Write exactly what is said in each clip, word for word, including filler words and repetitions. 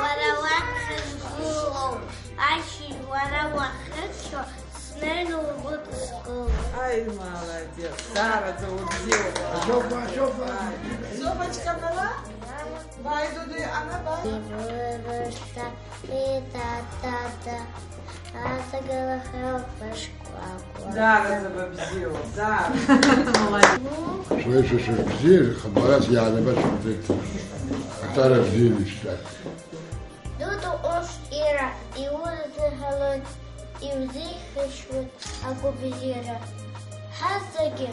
Уара уахь сызгылоу, ашьыжь уара уахьырччо, снеины угәыдыскылоит. Ай, молодец, даараӡа убзиоуп. Ашьоуба, ашьоуба. Ай. Собачка была? Бай, Дудуй, она бай. Ибырышьҭа, итатата, асагьалахьоуп бышкәакәа. Даараӡа быбзиоуп, даараӡа. Молодец. Шәеишәа шәыбзиа, хабарас иаанабашәырӡеит. Аҵара бзианы ишәҵар. Дуду ус ира иудыҳәалоит, иузеиӷьасшьоит агәабзиара. Ҳазегьы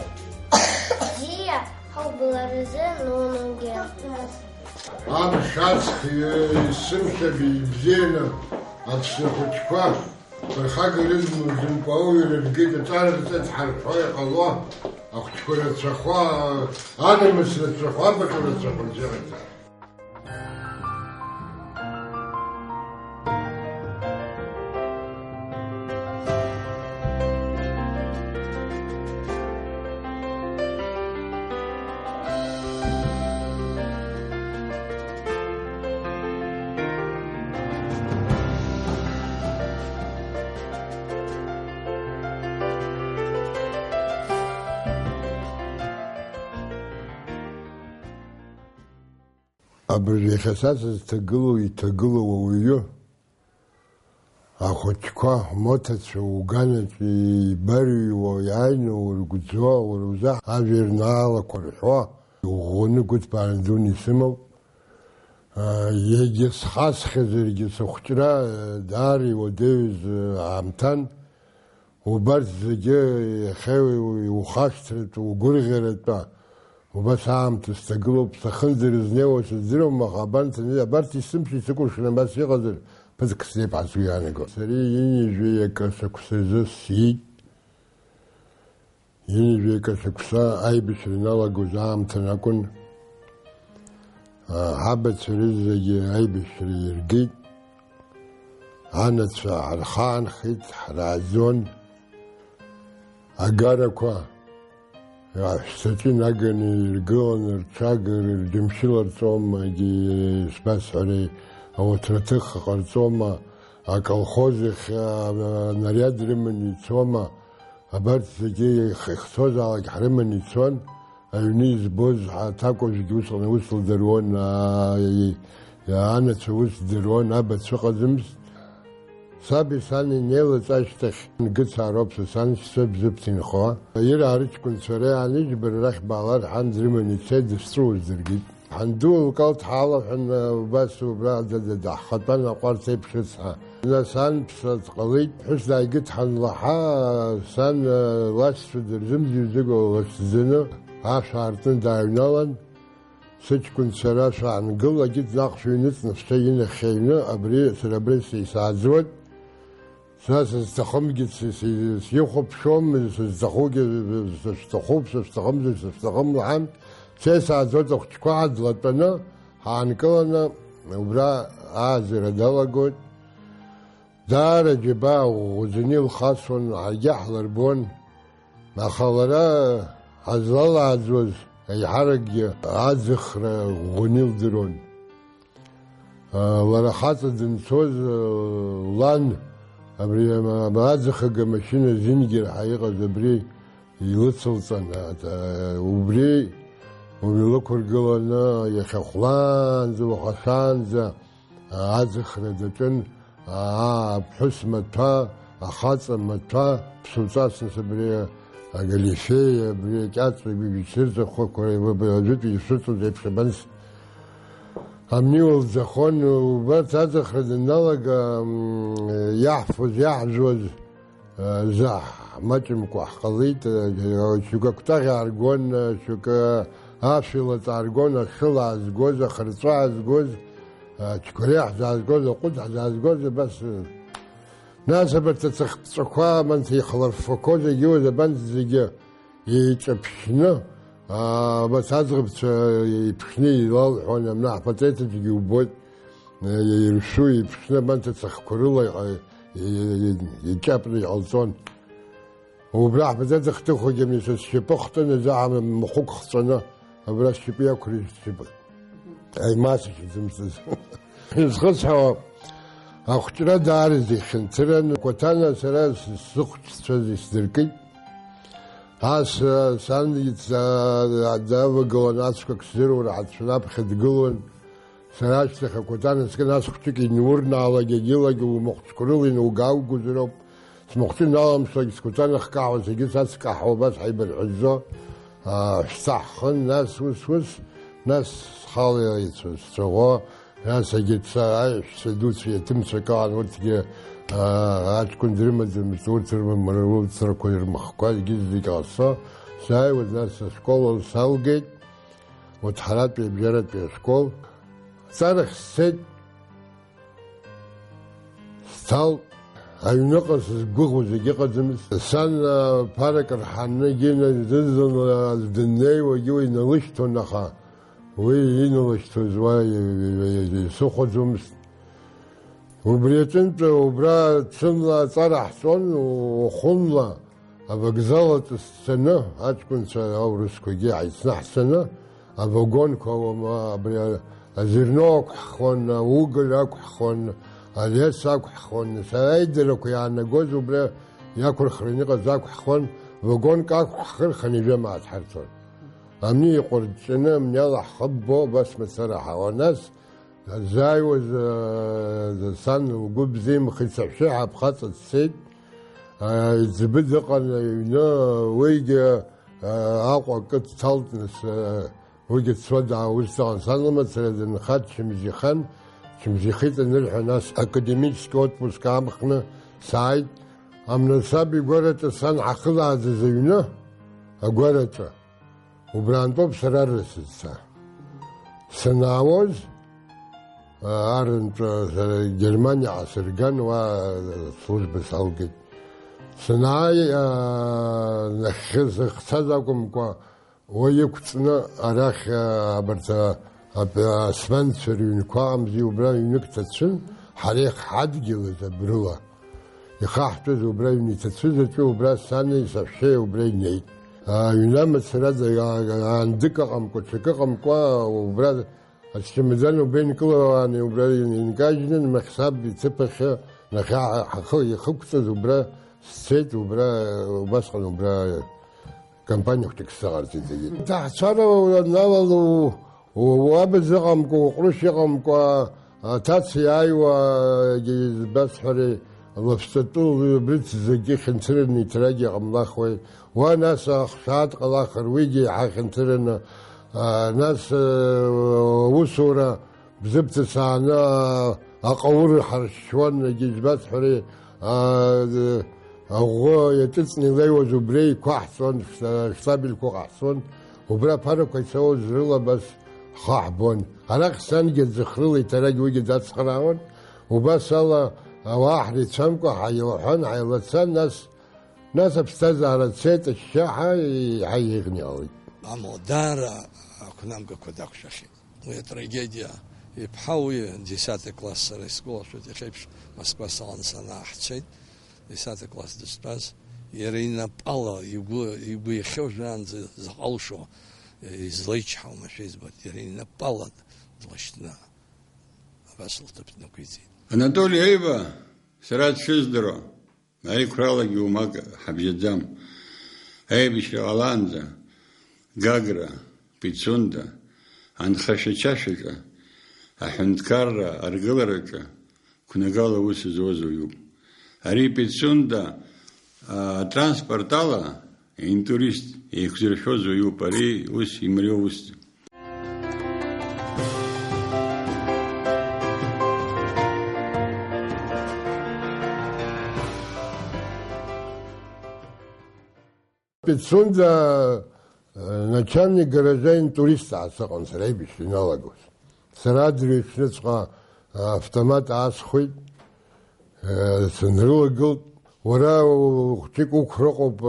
бзиа ҳаубларазы нунагьы. Амш аҵх исымшәаби ибзианы аԥсны ахәыҷқәа, ԥырхага рызмоу зымкәа ауаҩы рыргеит, аҵара рҵеит ҳарҳәо иҟало, ахәыҷқәа рацәахо, анамыс рацәахо, абаҟа рацәахо бзиа ҟаиҵар. Абыржә иахьа са сызҭагылоу иҭагылоу ауаҩы, ахәыҷқәа, моҭацәа уганаҿ еибарыҩуа, иааины ургәӡуа, уара узы ажәа ирнаалақәа рҳәо, иӷәӷәаны гәыҭбааны дуны исымоуп. Егьа схасхьазаргьы сыхәҷра даара иуадаҩыз аамҭан. Убарҭ зегьы иахьа иухашҭратәы, угәырӷьаратәы, убас аамҭа сҭагылоуп, сахьынӡарызнеиуа сыздыруам, аха абанҭ, абарҭ исымшәа исыкәыршаны абас иҟазар, ԥыҭк снеип ҳәа сгәы иаанаго. Сара ҩынҩажәи акы шықәсазы сиит. Ҩынҩажәи акы шықәса аибашьра иналагоз аамҭан акәын. Ҳабацәа рызегьы аибашьра иргеит. Анацәа ҳархаанхеит, ҳрааӡон. Агарақәа аҳәсаҿы инаганы иргыланы рҽагара рџьамшьыларҵома, егьи, ишбасҳәари, ауаҭраҭых ҟарҵома, аколхоз ахь анариад рыманы ицома, абарҭ зегьы ихцозаалак ҳрыманы ицон. Аҩны избоз аҭакәажәгьы усҟан аус лдыруан, аа, и-, анацәа ус дыруан, абацәа ыҟаӡамызт. Саби сани инеилаҵ ашьҭахь, Гыцаа роуп са саншьцәа бзыԥҭа инхо. Ираа рыҷкәынцәа ара иааныжьбара рахь баала рҳәан, дрыманы ицеит, дысҵәуоз дыргеит. Ҳанду лкалҭ ҳалаҳәан, убас убра даҳхатәан аҟәарҭ еиԥш рыцҳа. Нас ан ԥса дҟалеит, ԥҳәыс дааигеит ҳанлаҳа, сан лашьцәа дырзымӡырҩӡакәа лыхьӡаны ашә аартны дааҩналан, сыҷкәынцәа рашәа аангыл, агьыт наҟ шәыҩныҵ, нас шәа инахь аҩны, абри, сара абри сеисааӡоит. Са сызҭахымгьы си-, си-, сихәаԥшуам, сызҭахугьы сышәҭахуп, сышәҭахымзар сышәҭахым лҳәан, сеисааӡоит ахәыҷқәа ҳадлатәаны, ҳаанкыланы, убра ааӡара далагоит. Даара џьабаа ӷәӷәаӡаны илхасуан, ҳаргьы ҳлырбон, аха лара ҳазлалааӡуаз еиҳаракгьы аӡахра ӷәӷәаны илдыруан. Лара хаҵа данцоз, лан абри аӡахага машьына зингьы раҳа иҟаз абри илыцылҵан, убри илықәыргыланы иахьа хәлаанӡа, уаха шәаанӡа аӡахра даҿын, аа, аԥҳәыс маҭәа, ахаҵа маҭәа, ԥсуҵас нас абри агалифеи, абри акьаҿ, абри ишырҵахәақәа, ажәытә ишырҵоз еиԥш абанс. Амни улӡахон, убарҭ аӡахра даналага, м, иаҳфоз, иаҳжәуаз, а, заҳ маҷымкәа ҳҟалеит, а, шьоукы акәтаӷь ааргон, а, шьоукы ашәилаҵ ааргон, ашыла аазгоз, ахырҵәа аазгоз, а, ачқәреи ҳзаазгоз, аҟәыд ҳзаазгоз, абас, а, нас абарҭ ацыхԥҵәақәа, аманҭа ихларффақәо зегьы, уи абанҭ зегьы еиҿаԥшьны, аа, абас аӡӷабцәа еиԥшны илалҳәон, амна ҳпатреҭаҿгьы иубоит, е-, иршәу еиԥшны, абанҭ ацыхқәа рыла, е-, е-, е-, иҷапны иҟалҵон. Убра ҳбаӡаӡа хҭыхуагьы амни са сшьапы хтын, аӡаҳа махәык хҵәаны, абра сшьапы иақәыржьит сшьапы. Аимас ишьаӡымҵыз. Изхысҳәаауа, ахәҷра даараӡа ихьанҭыран, Кәаҭана сара сзыхәҷцәаз исдыркит. Ас, сан ица-, давагылан, ацәқәак сзырур, аҳацәа раԥхьа дгылон. Сара ашьҭахь акәатана скын, ас хәҷык инурнаалак, егьилагьы умахәҿқәа рыла инугаугозароуп. Смахәҿы иналамслак, скәатана хкаҳауа, зегьы сацкаҳауа, абас ҳаибарҳәазо, аа, шәҵа ҳхын, нас ус-ус, нас схала ицәа-, сцәаӷәо, нас егьи ца-, аиҳәшьцәа дуцәа иаҭымцәак аан, урҭгьы, аа, аҷкәын дрымаӡамызт, урҭ рымамра, урҭ рқәа ирмахқәа, егьи зегь ҟасо, сааиуаз, нас ашкол салгеит. Уҭҳаратәи абжьаратәи ашкол. Ҵарахь сцеит, сҭалт, аҩныҟа сызгәыӷуаз егьыҟаӡамызт. Сан, а, ԥарак рҳаны Гена дызын, а, дыннеиуагьы уи иналышьҭуан, аха уи иналышьҭуаз уа исыхәаӡомызт. Убри аҿынтә убра ҽынла аҵара ҳҵон, уахынла авокзал аҿы сцаны, аҷкәынцәа аурысқәагьы ҳаицны ҳцаны, авагонқәа, уама, абри а-, азерно ақәҳхон, ауголь ақәҳхон, алес ақәҳхон, сара аидарақәа иаанагоз убра иақәырхраны иҟаз ақәҳхон, вагонк ақәҳхыр, хынҩажәа мааҭ ҳарҭон. Амни иҟәырҷҷаны, амни ала ҳхы ббо, абас мацара ҳауан. Нас Сзааиуаз, э, сан лгәы бзиамхеит, саҳәшьа ҳаԥхаҵа дцеит. Э, иӡбы дыҟан аҩны, уигьы, э, Аҟәа акы дҭалт, нас, э, уигьы дцо даауз дыҟан. Сан лымацара дынхеит, дчымазаҩхеит, дчымазаҩхеит анырҳәа, нас академический отпуск аамхны сааит. Амра саб игәараҿы сан ҳахылааӡаз аҩны, агәараҿы. Убраантәоуп сара рысызца. Санаауаз, а, арынтә, а, сара Германиа аасырган, уа, а, служба салгеит. Санааи, а, нахьхьи сыхцаз акәымкәа, уа иқәҵны арахь, а, абарҭ, а, ап-, аосманцәа рыҩнқәа аҟамзи, убра ҩнык ҭацәын, ҳара иахҳадгылаз абрыла. Ихаҳтәыз убра аҩны иҭацәыз аҿы убра сани саҳәшьеи убра инеит. Аҩны амацара аӡа, аандык ыҟамкәа, ҽак ыҟамкәа, убра ачамадан убра инкылауан, убра инкажьны, нахь саб иҭыԥ ахь, нахь ҳа-, ҳахы-, ихықәҵаз убра сцеит, убра, убасҟан убра компаниа хәҷык сзаҟарҵеит зегьы. Ҭаацәара уанналало, у-, уаб зыҟамкәа, уҟәрышә иҟамкәа, аҭаца иааиуагьы, избасҳәари, лаԥсҵатәы убрыц зегьы хьанҭараны иҭарагьы ҟамлахуеит. Уа, нас, ахшәаат ҟалахыр, уигьы иаҳа хьанҭараны, а, нас, э, аусура Бзыԥҭа сааны, аа, аҟаур ҳаршьуан, егьа избасҳәари, аа, аӷәы иаҿыҵны илеиуаз убри иқәаҳҵон, шта-, штабельқәа ҟаҳҵон, убра аԥарақәа ицауаз рыла абас ҳхы ҳбон. Арахь сангьы аӡахрыла иҭарагь уигьы дацхраауан. Убас ала ауаа ҳреицәамкәа ҳаилаҳәан, ҳаилацан, нас, нас аԥсҭазаара цеит, ашьшьаҳәа еиҳа еиӷьны иҟалеит. Амала даара ақәнамгақәа дақәшәахьеит. Уи атрагедиа, иԥҳа уи десятый класс сара исгәалашәоит, иахьеиԥш Москва салан санааҳцеит, десятый класс дызтәаз, иара инапала игәы, игәы иахьоужәаанӡа заҟа алшо, излеичҳауа машәа избоит, иара инапала длашьҭны абас лҭыԥ днықәиҵеит. Анатоли Аиба сара дшыздыруа, аиқәралагьы уамак ҳабжьаӡам. Аибашьра ҟалаанӡа Гагра, Пицунда анхашьа-чашьаҿы, аҳәынҭқарра аргылараҿы қәнагала аус зуаз уаҩуп. Ари Пицунда, а, атранспорт ала интурист еиқәзыршәоз уаҩуп, ари ус имариоу усӡам. Пицунда, э, начальник гаража интуристаа сыҟан сара аибашьра иналагоз. Сара адырҩаҽныҵәҟьа, э, автомат аасхәеит. Э, сынрылагылт, уара хәҷык уқәра ыҟоуп,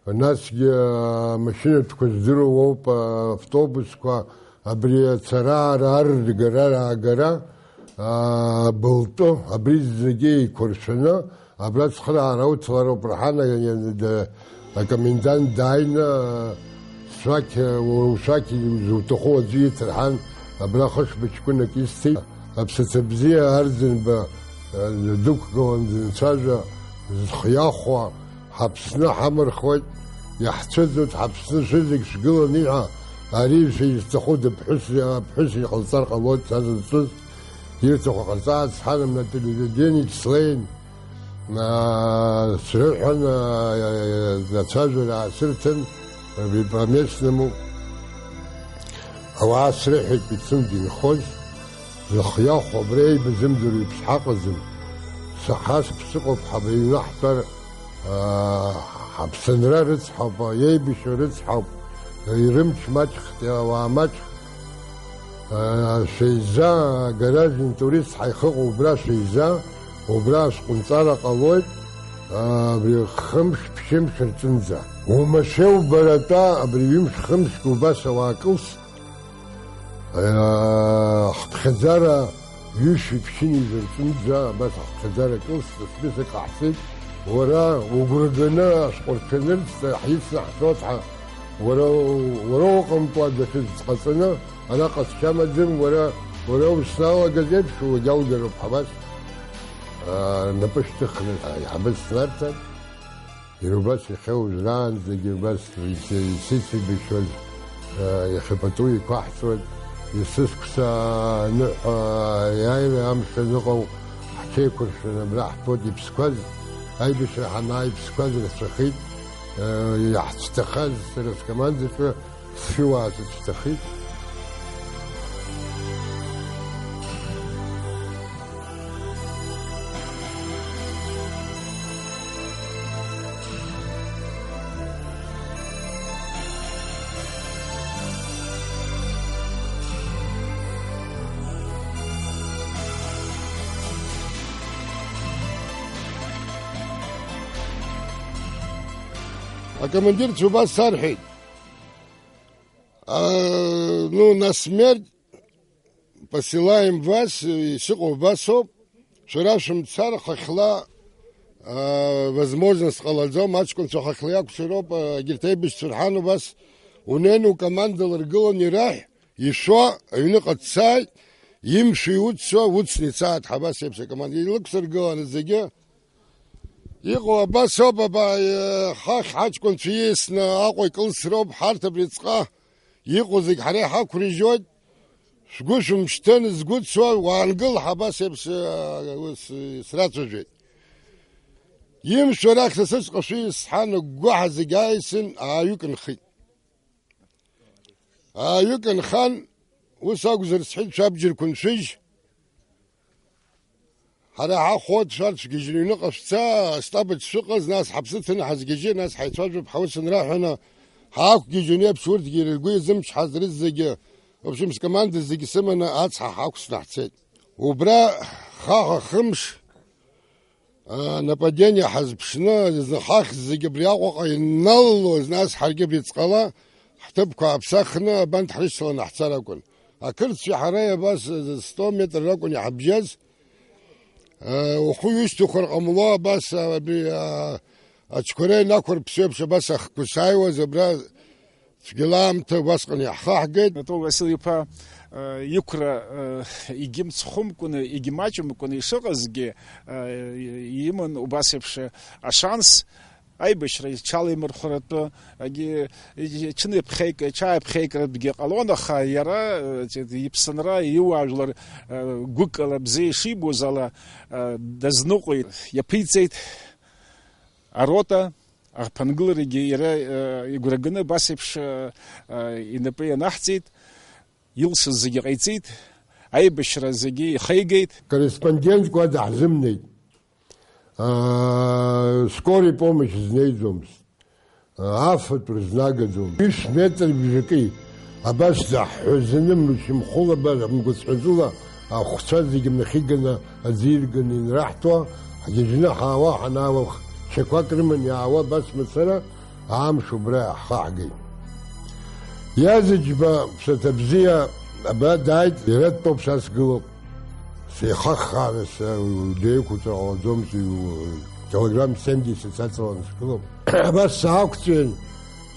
э, насгьы, э, амашьынатәқәа здыруа уоуп, э, автобусқәа, абри ацара-аара, аргара-аагара, э, былтәы, абри зегьы еиқәыршәаны, абра ацхыраара уҭалароуп рҳан, э, э, акомендант дааины, э, шәақь, э, шәақь зуҭаху аӡәы иҭарҳан, абра хышба ҷкәынак исҭеит. Аԥсаҭа бзиа Арӡынба, э, дықәгылан дынцәажәа, зхы иахәа, ҳаԥсны ҳамырхуеит, иаҳцәыӡуеит, ҳаԥсны шәызегь шәгылан иҳәа, ари шәизҭаху дыԥҳәыс, аԥҳәыс иҟалҵар ҟалоит, са зыцәыз ирҭаху ҟарҵааит, сҳанамнатәи Леведенич слеин, аа, срыҳәан, аа, ацәажәара аасырҭан, абри по-местному. Ауаа срыҳәеит, Пицунда инхоз, зхы иахәо абра еибазымдыруа иԥсҳа ыҟаӡам. Саҳаз ԥсыҟоуп, ҳабаҩны ҳтәар, аа, ҳаԥсынра рыцҳауп, еибашьра рыцҳауп, ирымч маҷхт, ауаа маҷхт. Шәеиза, агаражтә турист ҳаихыҟоу убра шәеиза, убра ашәҟәынҵара ҟалоит, абри хымш, ԥшьымш рҿынӡа. Уамашәа убаратәа абри ҩымш-хымшк убас ауаа кылс, ҳԥхьаӡара ҩышәи ԥшьыни рҿынӡа абас ҳԥхьаӡара кылс, список ҟаҳҵеит. Уара угәра ганы ашәҟәы рҽанырҵ, ҳицнаҳҵоит ҳәа, уара, уара уҟамкәа даҽаӡә дҟаҵаны, Араҟа цқьа амаӡам, уара, уара ушналагаз еиԥш, уагьалгароуп ҳабас, аа, рнапы шьҭыхны, аиҳабы снарҭан, иара убас иахьа уажәраанӡагьы убас исицеибашьуаз, аа, иахьа пату иқәаҳҵоит, есышықәса аныҳәа аиааира амш аныҟоу, ҳҽеиқәыршәаны абра ҳтәоит иԥсқәаз, аибашьра ҳанааи иԥсқәаз рацәахеит, аа, иаҳцәҭахаз сара скомандаҿы Сшьыуаа сыцәҭахеит. Акомандирцәа убас сарҳәеит. А, ну, на смерть посылаем вас, э, исыҟоу убасоуп, шәара шәымцар хахьла, а, возможность ҟалаӡом, аҷкәынцәа хахьла иакәшароуп, а, егьырҭ аибашьцәа рҳан убас, унеины укоманда лыргыланы ираҳә, ишәо, аҩныҟа дцааит, имшәа иуццо, уцны ицааит, ҳабас еиԥш акоманда, илықәсыргыланы зегьы, Иҟоу абас ауп, аба, хахь ҳаҷкәынцәа ииасны Аҟәа икылсроуп, ҳарҭ абриҵҟа иҟоу зегь ҳара иҳақәрыжьуеит, шәгәы шәымшьҭын, згәыцуа, уаангыл, ҳабас еиԥш, ус срацәажәеит. Имшәа арахь са сыцҟа шәи сҳан агәгәаҳәа зегь ааисын, ааҩык нхеит. Ааҩык нхан, ус акәзар, сҳәеит, шәабџьарқәа ншәыжь. Ҳара ҳахәот, шәарҭ шәгьежьны аҩныҟа шәца, астабаҿ шәыҟаз, нас ҳаԥсы ҭаны ҳазгьежьы, нас ҳаицәажәап, ҳаус анраҳәаны, ҳаақәгьежьын еиԥш, урҭгьы ргәы иазымчҳаз рызегьы, в общем, скоманда зегьы сыманы ацҳа ҳақәсны ҳцеит. Убра хаха хымш, а, нападение ҳазԥшны, зны ҳахьӡ зегьы абри Аҟәаҟа иналалоз, нас ҳаргьы абри ҵҟала ҳҭыԥқәа ааԥсахны абанҭ ҳрышьҭаланы ҳцар акәын. Ақырҭцәа ҳара абас сто метр ракәын иҳабжьаз. Э, ухы ҩышьҭухыр ҟамло, абас, а, абри, а, ачқәара инақәырԥсо еиԥш, абас ахқәа сааиуаз, абра цәгьала аамҭа убасҟан иаҳхаҳгеит. Анатол Васил-иԥа, э, иқәра, э, егьымцхәымкәаны, егьымаҷымкәаны ишыҟазгьы, э, иман убас еиԥш ашанс, аибашьра иҽалаимырхәратәы, агьи, иҽынеиԥхеик-, иҽааиԥхеикратәгьы ҟалон, аха иара, э, иԥсынра, иуаажәлар, э, гәыкала бзиа ишибоз ала, э, дазныҟәеит, иаԥиҵеит арота, аԥынгыларагьы иара, э, игәра ганы абас еиԥш, э, э, инапы ианаҳҵеит, илшаз зегьы ҟаиҵеит, аибашьра зегьы ихеигеит. Корреспондентк уа даҳзымнеит. Аа, скорый помощь знеиӡомызт. Афатә рызнагаӡом. Ҩышә метр бжаки, абас даҳҳәазаны мшымхәыла, ба-, мгәацәаӡыла ахәцәа зегьы нахьиганы аӡы ирганы инраҳҭо, ҳгьежьны ҳаауа ҳанаауах, шьақәак рыманы иаауа абас мацара, Амш убра иаҳхаҳгеит. Иазыџьба ԥсаҭа бзиа абра дааит, иара дтәоуп, са сгылоуп. Сеихаххааны сеиқәуҵар ҟалаӡом, килограмм семьдесят саҵаланы сгылоуп. Абас саақәҵәин,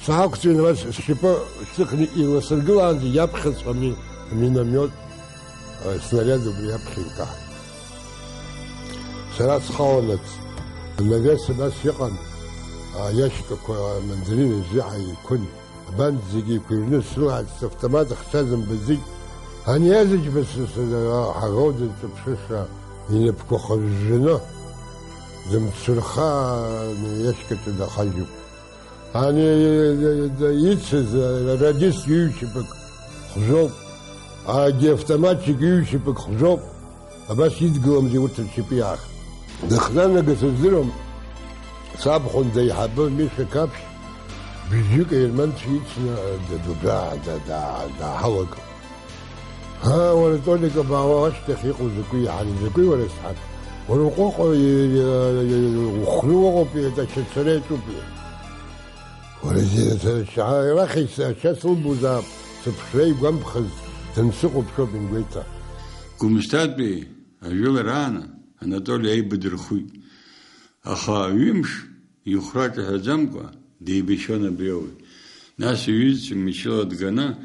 саақәҵәин, абас сшьапы сыхны иласыргылаанӡа иаԥхьаҵәҟьа ми-, миномет. Аснаряд убри аԥхьа инкаҳаит. Сара схаланаҵ, анавес абас иҟан, аиашькақәа амандарина изы ҳаиқәын. Абанҭ зегьы еиқәирны срылаҳаит, савтомат ахцәа зымбаӡеит. Ани азыџьба ҳаӷоу дызҿыԥшыша, инапқәа хыжжаны, дымцәырха, ани иашькаҿы дахажьуп. Ани ицыз радист ҩышәԥык хжәоуп, ани автоматчик ҩышәԥык хжәоуп. Абас идгыламзи урҭ ршьапы иаах. Дыхнанагаз сыздыруам, сабхәында аиҳабы Миша Қаԥшь бжьҩык аерманцәа ицны даа-, даа-, даа-, дааҳалагылт. Аа, уара, Толик, абаауа ашьҭахь иҟоу закәи, иаҳан закәи, уара, сҳәан? Уара уҟәыҟәа, ухны уҟоуп, иара ашьацара иаҿуп. Уара, зеиԥш сара сшьа-, арахь ишьа сылбозаап, сыԥшра игәамԥхаз дансыхәаԥшуа бымгәеиҭа. Гәымсҭатәи ажәылараан Анатоли Аиба дырхәит. Аха ҩымш ихәра ҿаҳәаӡамкәа деибашьуан абри ауаҩ. Нас иҩызцәа мчыла дганы,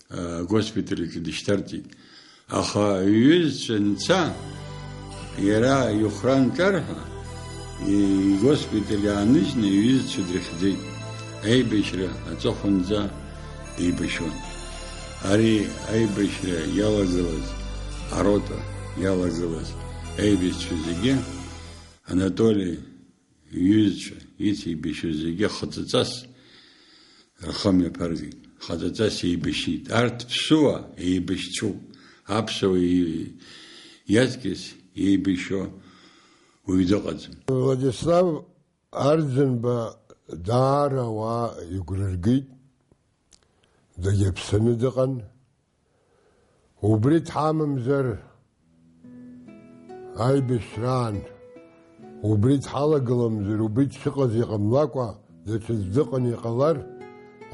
а, агоспиталь аҿы дышьҭарҵеит. Аха иҩызцәа нца, иара ихәра анҿарҳәа, игоспиталь ааныжьны иҩызцәа дрыхьӡеит. Аибашьра аҵыхәанӡа деибашьуан. Ари аибашьра иалагылаз, арота иалагылаз аибашьцәа зегьы Анатоли иҩызцәа, ицеибашьыз зегьы хаҵаҵас рхы мҩаԥаргеит, хаҵаҵас еибашьит. Арҭ ԥсыуа еибашьцәоуп, аԥсуа и-, иаҵкьыс еибашьо уаҩ дыҟаӡам. Владислав Арӡынба даара ауаа игәра ргеит, дагьаԥсаны дыҟан. Убри дҳамамзар, аибашьраан, убри дҳалагаламзар, убри дшыҟаз иҟамлакәа, даҽаӡә дыҟан иҟалар,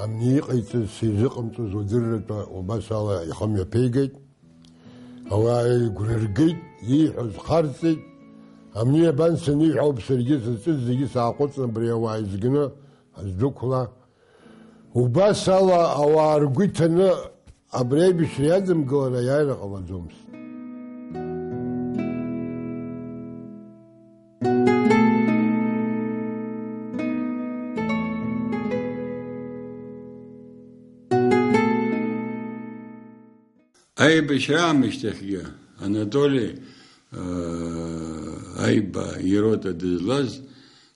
амни иҟаиҵаз сизыҟамҵоз удырратәа убас ала ихы мҩаԥигеит. Ауаа игәра ргеит, ииҳәоз харҵеит. Амни абан саниҳәа ауп саргьы сызҿыз зегьы сааҟәыҵны абри ауаа изганы ҳаздәықәла. Убас ала ауаа ргәы иҭаны абри аибашьра иадымгылар аиааира ҟалаӡомызт. Аибашьра аамышьҭахьгьы Анатоли, э, Аиба ирота дызлаз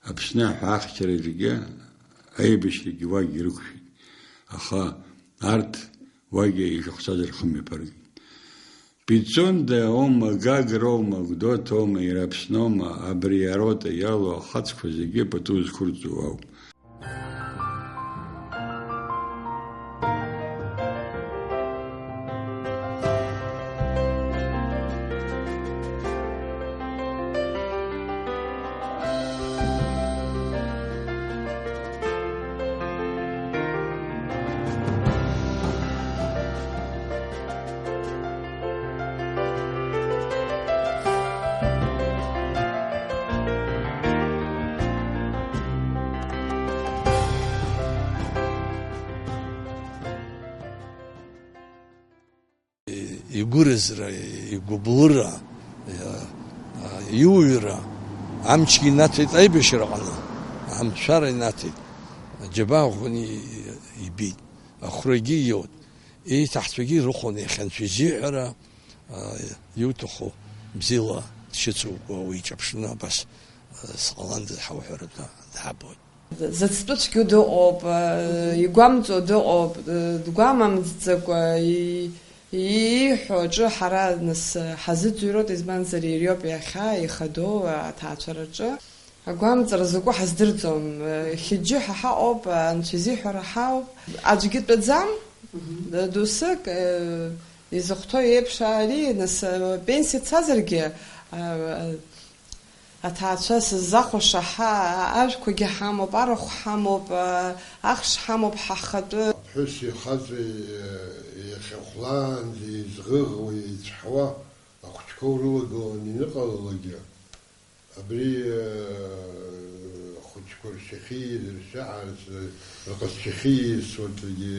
Аԥсны аҳәаахьчараҿгьы аибашьрагьы уагь ирықәшәеит. Аха арҭ уагь ишахәцаз рхы мҩаԥыргеит. Пицунда аума, Гагроума, Гәдоуҭоума, иара Аԥсноума, абри арота иалоу ахацқәа зегьы пату зқәырҵоу ауп. Игәыразра, игәыблыра, иуҩра амчгьы инаҭеит аибашьраҟны, амшәара инаҭеит, аџьабаа ӷәӷәаны ибеит, ахәрагьы иоут, еиҭаҳцәагьы ирыхон иахьа анцәа изиҳәара, иуҭаху бзиала дшьыцугьы уи иҿаԥшны абас сҟаландаз ҳауҳәаратәы даабоит. Зыцтәы цәгьоу дыҟоуп, игәамҵуа дыҟоуп, дгәамамҵӡакәа и-, ииҳәо аҿы ҳара нас ҳазыӡырҩроуп, избанзар, ириоуп иахьа ихадоу аҭаацәараҿы. Агәамҵра закәу ҳаздырӡом, хьыџьы ҳа ҳаҟоуп, анцәа изиҳәара ҳауп. Аӡәгьы дтәаӡам, досык, изыхәҭоу еиԥш ари, нас, пенсиа дцазаргьы, Аҭаацәа сыззахәаша ҳа, ажәқәагьы ҳамоуп, арахә ҳамоуп, ахш ҳамоуп ҳахатәы. Аԥҳәыси ахаҵеи иахьа хәлаанӡа еизӷыӷуа, еицәҳауа ахәыҷқәа урылагыланы иныҟалалакгьы, абри ахәыҷқәа ршьахьы ииз, ршьаҳарс, рҟазшьахьы ииз сорҭгьы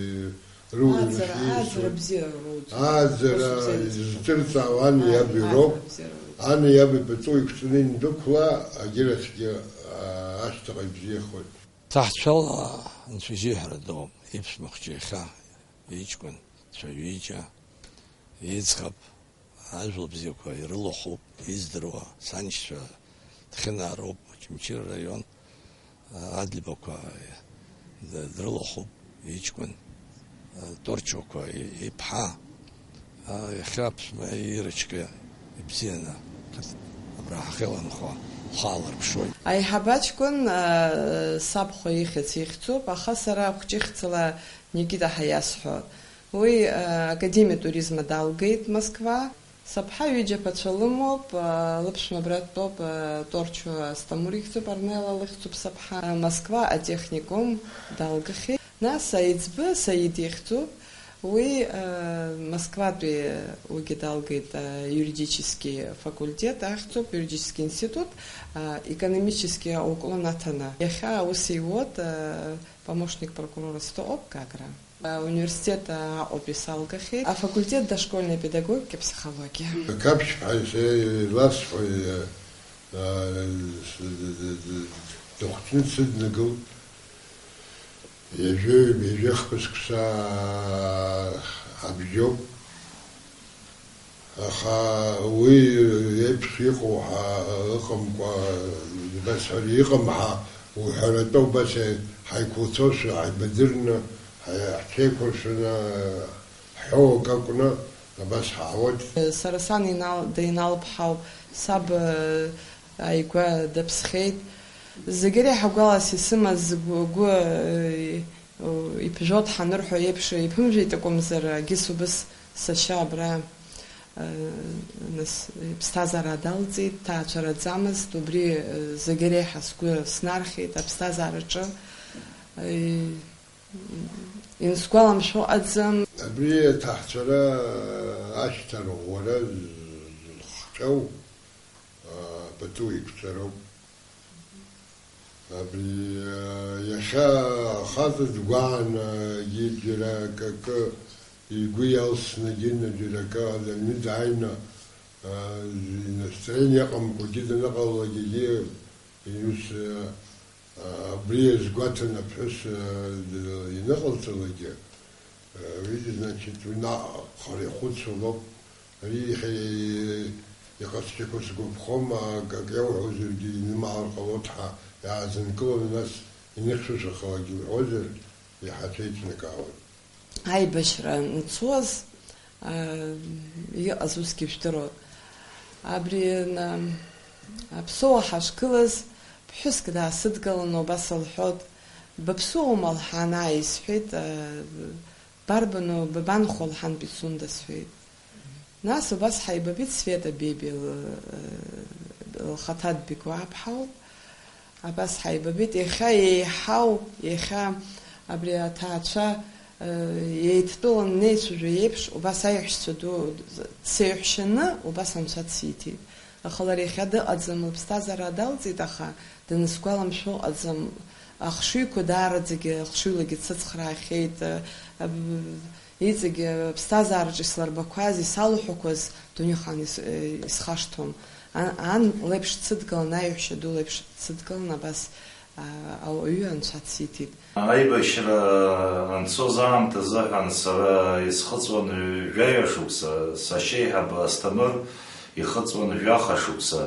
Рыуаҩра Ааӡара, шиасуа. Ааӡара бзиара роуӡом. Ааӡара Ус бзиа изҿырҵаауа ани Ааи, иаби ааӡара роуп. Бзиара роуӡом. Ани иаби пату иқәҵаны индәықәла, агьырахьгьы, аа, ашьҭахь ибзиахоит. Ҭаҳцәала анцәа ижьы ҳәара доуп, иԥшәма хәҷы иахьа, иҷкәын, цәа ҩыџьа, иӡӷаб, ажәла бзиақәа ирылахәуп, издыруа, саншьцәа Дхьынаароуп, Очамчыра раион, Адлибақәа дрылахәуп, иҷкәын, Торчоқәа иԥҳа, иахьа аԥшәма ирыцәгьа ибзианы, абра ҳахьыланхо, лхы аалырԥшуеит. Аиҳабы аҷкәын, сабхәа ихьӡ ихьӡуп, аха сара хәҷыхьӡала Никита ҳәа иасҳәо. Уи, академиа туризма далгеит Москва. Сыԥҳа ҩыџьа ԥацәа лымоуп, лыԥшәма абра дтәоуп, Торчо Асҭамыр ихьӡуп, Арнела лыхьӡуп сыԥҳа, Москва атехникум далгахьеит. Нас аиҵбы Саид ихьӡуп, уи, Москватәи уигьы далгеит, юридический факультет ахьӡуп, юридический институт, экономический уклон аҭаны. Иахьа аус иуоит, помощник прокурора сто ОП Гагра. Ауниверситет Аҟәатәи салгахьеит, афакультет дошкольной педагогики, психология. Қаԥшьԥҳа иласҳәои, дыхәыҷны дсыднагылт, ҩажәи ҩажәи хԥа шықәса абжьоуп. Аха уи еиԥш иҟоу ҳа ыҟамкәа, убас ҳәа иҟам ҳа уҳәаратәы убас ҳаиқәлацәоушәа, ҳаибадырны, ҳа-, ҳҽеиқәыршәаны, ҳҳәоу акы акәны абас ҳаауеит. Сара сан инал-, деиналԥҳау, саб, э, ааигәа даԥсхьеит. Зегь реиҳа гәалас исымаз гәы, гәы, э, Иԥжәо дҳанырҳәо еиԥш, иԥымжәеит акәымзар, агьыс убыс сашьа абра, э, нас, иԥсҭазаара далҵит, дҭаацәараӡамызт, убри, э, зегь реиҳа сгәы снархьит аԥсҭазаараҿы, э, инсгәаламшәо ыҟаӡам. Абри аҭаацәара ашьҭарӷәӷәара зыхҟьоу, э, пату еиқәҵароуп. Абри, иахьа ахаҵа дгәааны, егьи џьара акы, акы игәы иалсны, егьи џьара акы аҩны дааины, а, настроение ыҟамкәагьы даныҟалалак, егьи иус, а, абри иазгәаҭаны аԥҳәыс, а, д-, иныҟалҵалакгьы, Уи, значит, уи наҟ хара ихәыцуа лоуп. Ари иахьа иҟазшьақәа сгәаԥхом, акы, акы иауҳәозаргьы инымаалар ҟалоит ҳәа иаазынкыланы, нас иныхьшәашәахалакгьы уҳәозар, иаҳа ҽеиҭнакаауеит. Аибашьра анцуаз, аа, иҟаз усгьы жәдыруан. Абри ана-, аԥсуа ҳашгылаз, ԥҳәыск даасыдгыланы убас лҳәот, Быԥсуоума? Лҳәан, ааи, сҳәеит, э, барбану, бабанхо? Лҳәан, Пицунда, сҳәеит. Нас убас ҳаибабеит Света Бебиа, э, лхаҭа дбикуа аԥҳау. Абас ҳаибабеит, иахьа еиҳау, иахьа абри аҭаацәа, э, еидтәалан неицәажәо еиԥш, убас аиҳәшьцәа ду дсеиҳәшьаны, убас анцәа дсиҭеит. Аха лара иахьа дыҟаӡам, лыԥсҭазаара далҵит, аха данысгәаламшәо ыҟаӡам. Ахшыҩқәа даараӡагьы, ахшыҩлагьы дсыцхраахьеит, аб-, иҵегьы аԥсҭазаараҿы исларбақәаз, исалҳәақәаз дунеихаан ис-, исхашҭуам. Ан, ан леиԥш дсыдгылан, аиҳәшьа ду леиԥш дсыдгылан, абас, а, ауаҩы анцәа дсиҭеит. Аибашьра анцоз аамҭазы ҳәан сара исхыҵуан ҩажәаҩа шықәса, сашьеиҳаб Асҭамыр ихыҵуан жәаха шықәса.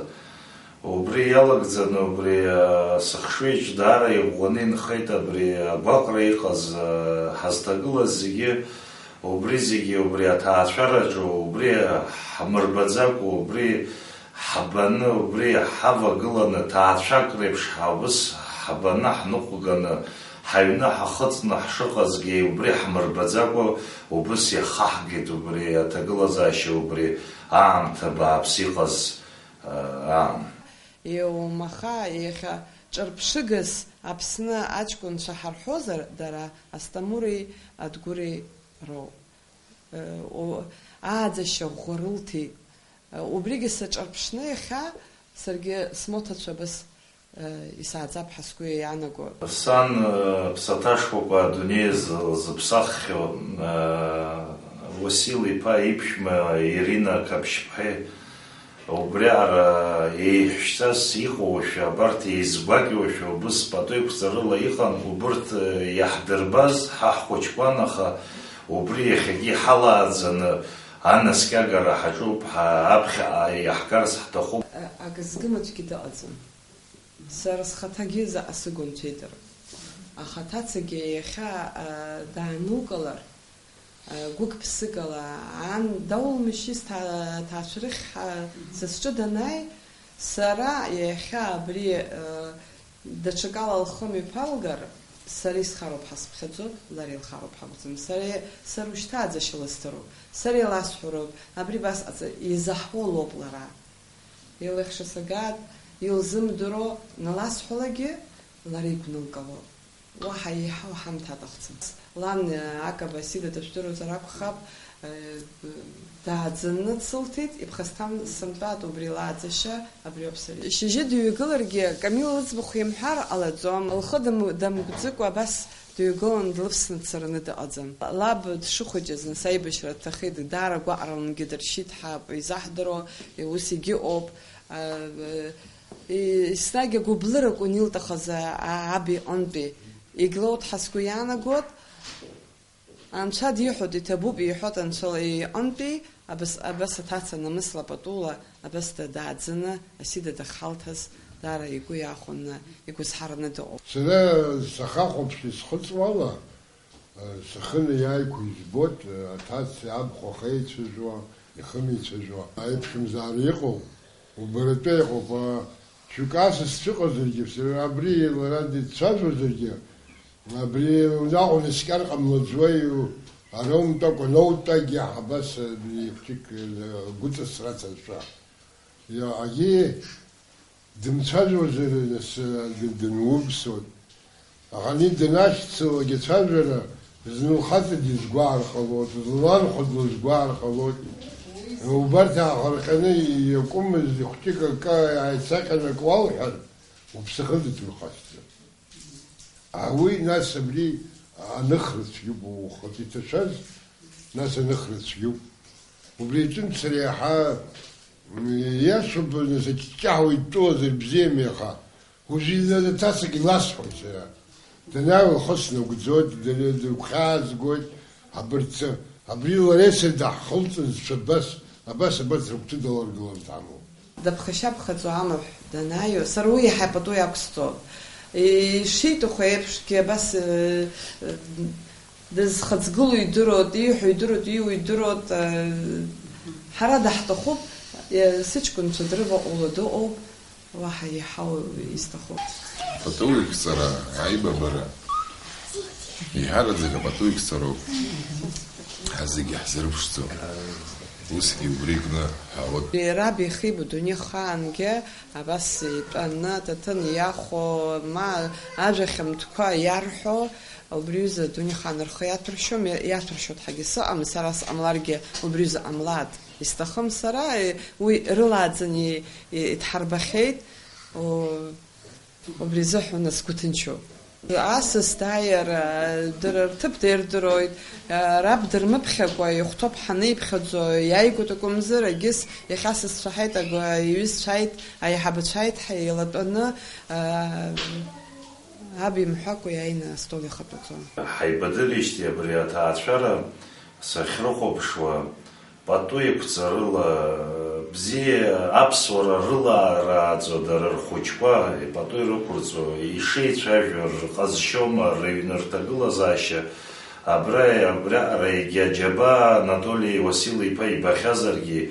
Убри иалагӡаны, убри, а, сыхшыҩ аҿы даара иӷәӷәаны инхеит абри агәаҟра иҟаз, а, ҳазҭагылаз зегьы, убри зегьы, убри аҭаацәараҿы, убри ҳмырбаӡакәа, убри ҳбаны, убри ҳавагыланы, ҭаацәак реиԥш ҳаус ҳбаны, ҳныҟәганы, ҳаҩны ҳахыҵны ҳшыҟазгьы, убри ҳмырбаӡакәа, убыс иахаҳгеит убри аҭагылазаашьа, убри аамҭа бааԥс иҟаз, аа, аан. Иумаха, иахьа ҿырԥшыгас Аԥсны аҷкәынцәа ҳарҳәозар, дара Асҭамыри Адгәыри роуп. Э, о, ааӡашьа ӷәӷәа рылҭеит. Э, убригьы саҿарԥшны иахьа саргьы смоҭацәа абас, Исааӡап ҳәа сгәы иаанаго. Сан, ԥсаҭашкәакәа адунеи зыԥсаххьоу, Уасил-иԥа иԥшәма Ирина Қаԥшьԥҳаи, убриаҟара еиҳәшьцас иҟоушәа, абарҭ еизгәакьоушәа убыс пату еиқәҵарыла иҟан, убырҭ иаҳдырбаз, ҳа ҳхәыҷқәан, аха убри иахьагьы иҳалааӡаны анаскьагара ҳаҿуп, ҳа аԥхьаҟа иаҳгарц ҳҭахуп. Ак згым аӡәгьы дыҟаӡам. Сара схаҭагьы заҟа сыгу анцәа идыр. Аха аҭацагьы иахьа, а, даанукылар, а, гәык-ԥсыкала, ан даулмышьҭ ҭа-, ҭаацәырых, а, са сҿы данааи, сара иахьа абри, а, даҽакала лхы мҩаԥалгар, сара исхароуп ҳәа сыԥхьаӡо, лара илхароуп ҳәа акәӡам. Сара, сара ушьҭа аӡашьа лызҭароуп. Сара иласҳәароуп, абри басҟаҵа, изаҳауа лоуп лара. Илыхьша сагат, илзымдыруа наласҳәалагьы, лара игәнылкыло. Уаҳа еиҳау ҳамҭа аҭахӡам. Лан, акаба Сида дыжәдыруазар акәхап, дааӡаны дсылҭеит, иԥхасҭан сымтәат убри лааӡашьа, абриоуп сара. Шьыжьы дыҩагыларгьы, Камила лыӡбахә имҳәар ҟалаӡом, лхы дам-, дамгәӡыкәа абас дыҩагылан, длывсны дцараны дыҟаӡам. Лаб дшыхәыҷыз, нас аибашьра дҭахеит, даара гәаҟралангьы дыршьит ҳәа изаҳдыруа, ус егьыҟоуп. Еснагь агәыблырак унилҭахаз, а, аб иҟынтәи. Егьлоуҭ ҳа сгәы иаанагоит, Анцәа диҳәоит, иҭабуп, иҳәоит Анцәа иҟынтәи, абас, абас аҭаца намысла патула, абас да-, дааӡаны, Асида дахьҳалҭаз, даара игәы иахәаны, игәазҳараны дыҟоуп. Сара сахахәаԥшны исхыҵуала, сахьынеиааиқәо избоит, аҭаца абхәа ахеицәажәо, ихымеицәажәо. Аиԥшымзаара иҟоу, убаратәы иҟоуп, а, шәҩык асас сыҟазаргьы, сара абри лара дицәажәозаргьы, абри унаҟа унаскьар ҟамлаӡуеи, ара умтәакәа, ноутәагьы, абас, абри хәҷык, э, гәыҵасра ацәашәа. Иаҳагьы дымцәажәозар, нас, д-, дынумԥсоит. Аха ани данашьцылогь ацәажәара, зны лхаҵа дизгәаар ҟалоит, зны ланхәа длызгәаар ҟалоит. Убарҭ ааҟарҟьаны иакәымыз хәҷык акы ааицаҟьаны акы уалҳәар, уԥсы хыдыдырхашҭӡом. А уи, нас, абри аныхра цәгьоуп, ухатә иҭашәаз, нас аныхра цәгьоуп. Убри аҿынтә сара иаҳа, м, иашоуп, нас, аҷҷаҳәа идтәалазар бзиами, аха уажәы инанаҭасагь ласҳәоит сара. Данааи лхы снагәӡоит, дара дыгәхьаазгоит, абырҭ, абри лареи сареи даҳхылҵызшәа абас, абас, абас рыгәҭа даларгыларц амоуп. Даԥхашьаԥхаҵо амаҳә данааио, сара уи иаҳа ипату иақәсҵоит. Ишиҭаху еиԥшгьы абас, э, э, дызхаҵгылоу идыруеит, ииҳәо идыруеит, ииуа идыруеит, э, ҳара даҳҭахуп, э, сыҷкәынцәа дрываҟәыло дыҟоуп, уаҳа иаҳау исҭахуп. Пату иқәҵара, аибабара, еиҳараӡак апату иқәҵароуп ҳазегьы ҳзырԥшӡо. Усгьы убри кны ҳәа, вот. Раб иахьибо дунеихаангьы абас итәаны, аҭаҭын иахәо, ма ажәа хьамҭақәа иарҳәо, убри аҩыза дунеихаан рхы иаҭәыршьом, иа-, иаҭәыршьоит ҳәагьы сыҟам, сара сҟамларгьы убри аҩыза ҟамлааит. Исҭахым сара, уи рылааӡаны и-, и-, идҳарбахьеит. О, Убри азыҳәан сгәы ҭынчуп. Асас дааир, дара рҭыԥ дирдыруеит, раб дырмыԥхьакәа ихәҭоуп ҳанеиԥхьаӡо, иааигәатәуп акәымзар, егьыс иахьа сасцәа ҳаит, агәа иҩызцәа ааит, аиҳабацәа ааит, ҳа-, еилатәаны, аб имҳәакәа иааины астол ихатәаӡом. Ҳаибадырижьҭеи абри аҭаацәара сахьрыхәаԥшуа, Пату еиқәҵарыла, бзиа аԥсуара рылаарааӡо дара рхәыҷқәа, ипату ирықәырҵо, ишеицәажәо рҟазшьома, рыҩны рҭагылазаашьа, абра, абриаҟара егьа џьабаа Анатоли Уасил-иԥа ибахьазаргьы,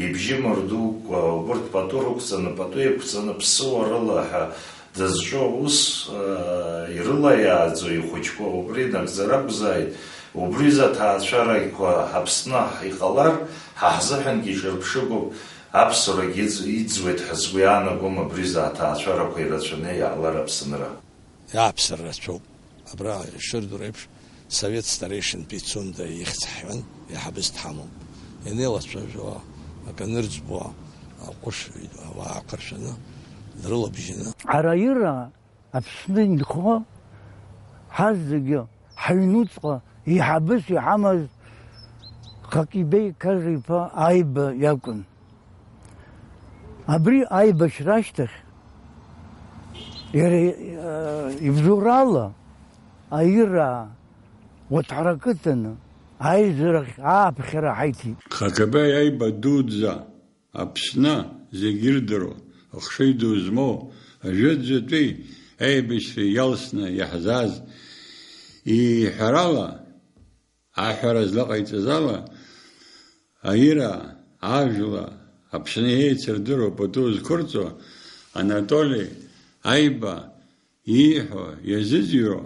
ибжьы мырдукәа, убырҭ пату рықәҵаны, пату еиқәҵаны, ԥсыуа рыла ҳәа дызҿу аус, э, ирылаиааӡо ихәыҷқәа убри нагӡара акәзааит, убри изы аҭаацәарақәа Аԥсны иҟалар, ҳа ҳзыҳәангьы ҿырԥшыгоуп, аԥсуарагьы иӡ-, иӡуеит ҳәа сгәы иаанагом абри изы аҭаацәарақәа ирацәаны иаалар Аԥсынра. Иааԥсар рацәоуп. Абра ишырдыруа еиԥш, Совет старейшинтәи Цунда ихьӡ ҳҳәан, еиҳабыс дҳамоуп. Ианеилацәажәо, акы анырӡбо, аҟәыш ауаа ақәыршәаны, дрылабжьаны. Ҳара ира Аԥсны инхо, ҳазегьы ҳаҩнуҵҟа еиҳабыс иҳамаз Хакибеи Кажа-иԥа Аиба иакәын. Абри аибашьра ашьҭахь, иара, э, ибзоурала аира уаҭәарак ыҵаны, аизарахь ааԥхьара ҳаиҭеит. Хакабеи Аиба дуӡӡа, Аԥсны зегь ирдыруа, ахшыҩ ду змоу, ажәытәӡатәи аибашьра иалсны иаҳзааз, иҳәарала, аҳәара злаҟаиҵаз ала, аира, ажәла, Аԥсны еицырдыруа пату зқәырҵо Анатоли Аиба ииҳәо, иазыӡырҩуа,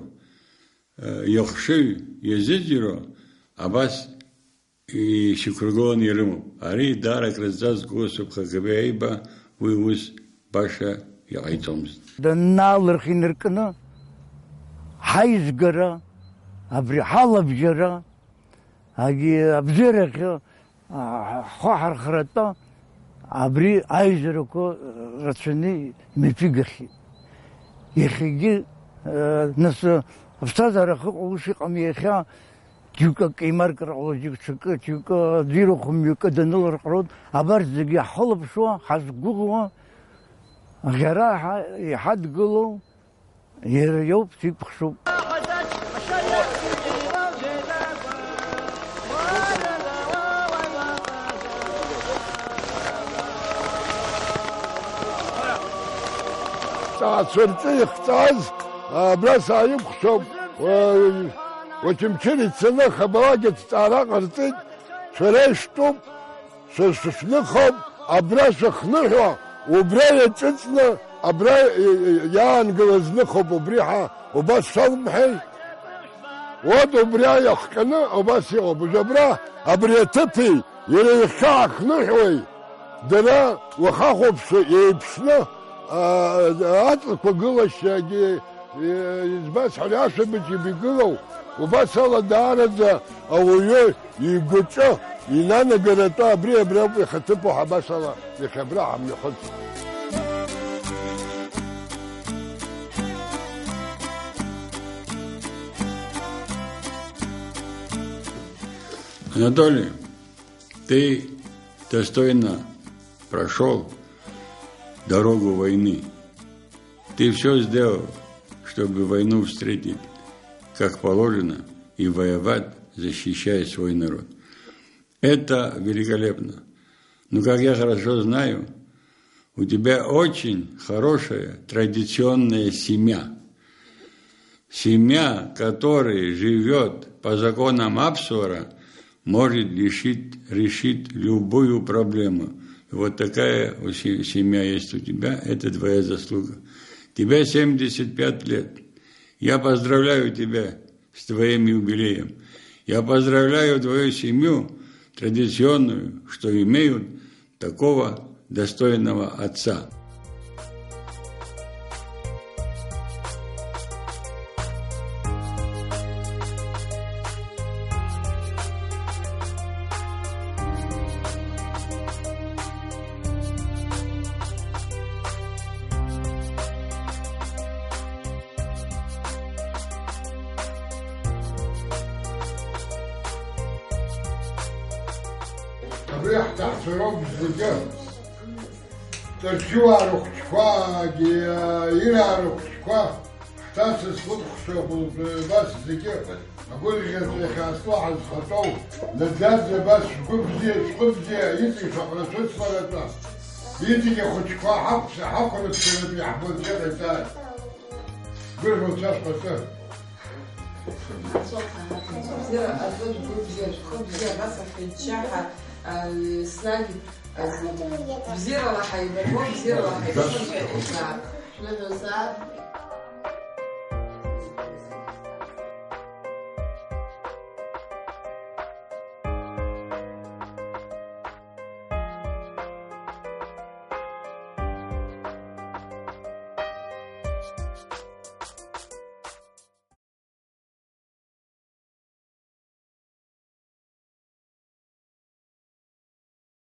ихшыҩ иазыӡырҩуа абас ишьақәыргыланы ирымоуп. Ари даара акрызҵазкуа усуп, Хакабеи Аиба уи ус баша иҟаиҵомызт. Данаалырх инаркны ҳаизгара, абри ҳалабжьара, агьи абзиарахьы, а, ҳхы ҳархаратәы абри аизарақәа рацәаны имҩаԥигахьеит. Иахьагьы, а, нас, аԥсҭазаара ахьыҟоу ус иҟами иахьа, џьоукы акы еимаркыр ҟалоит, џьоукы ҽакы, џьоукы аӡәы ирахә мҩакы данылар ҟалоит, абарҭ зегьы ҳхылаԥшуа, ҳазгәыӷуа, аӷьара ҳа-, иҳадгылоу, Иара иоуп, сикәыхшоуп. Ҵаацәа рҿы ихҵааз абра сааикәхшоуп. Очамчыра ицаны Хабалагьы аҭҵаара ҟарҵеит. Шәара ишәтәуп. Шәа-, шәышәныхоуп, абра шәахныҳәо, убра иаҿыҵны, абра и-, и-, иаангылаз ныхоуп, убри ҳа, убас шәалымҳәеи? Вот убри иахҟьаны убас иҟоуп. Уажә абра, абри аҭыԥи иара ихьы аахныҳәуеи? Дара уахахәаԥшуа еиԥшны, а, аҵлақәа гылашьагьы Избан сҳәар, ашәабыџь игылоу, убас ала даараӡа ауаҩы игәаҿы инанагаратәы абри абриоуп ихаҭыԥуа ҳәа абас ала иахьа абра ҳамҩахыҵ. Анатолий, ты достойно прошёл дорогу войны. Ты всё сделал, чтобы войну встретить как положено и воевать, защищая свой народ. Это великолепно. Но, как я хорошо знаю, у тебя очень хорошая традиционная семья. Семья, которая живёт по законам Апсуара, может решить, решить любую проблему. И вот такая у се-, семья есть у тебя, это твоя заслуга. Тебе семьдесят пять лет. Я поздравляю тебя с твоим юбилеем. Я поздравляю твою семью традиционную, что имеют такого достойного отца. Абри ҳҭаацәароуп зегьы. Ҵарчуаа рыхәыҷқәагьы, ираа рыхәыҷқәа, ҳҭаца зхәыцхәцәа хәылбыҩ абас зегьы агәырӷьаҵәа иахьаазтәоу ҳазхаҵоу, наӡаӡа абас шәгәы бзиа, шәҟәы бзиа, иҵегь шәаҟара шәыцларатәы, иҵегь ахәыҷқәа ҳахәцәа, ҳахәарыцаратәы иаҳбо бзиа ҟаиҵааит. Гәырӷьа уцәа шәҟәаҵы. Бзиара, аӡәы шәгәы бзиа, шәхы бзиа, абас аҳәынҷаҳа, а, еснагь, а, бзиарала ҳаибабо, бзиарала ҳаибашьцәоуп. Шәныҳәозаап.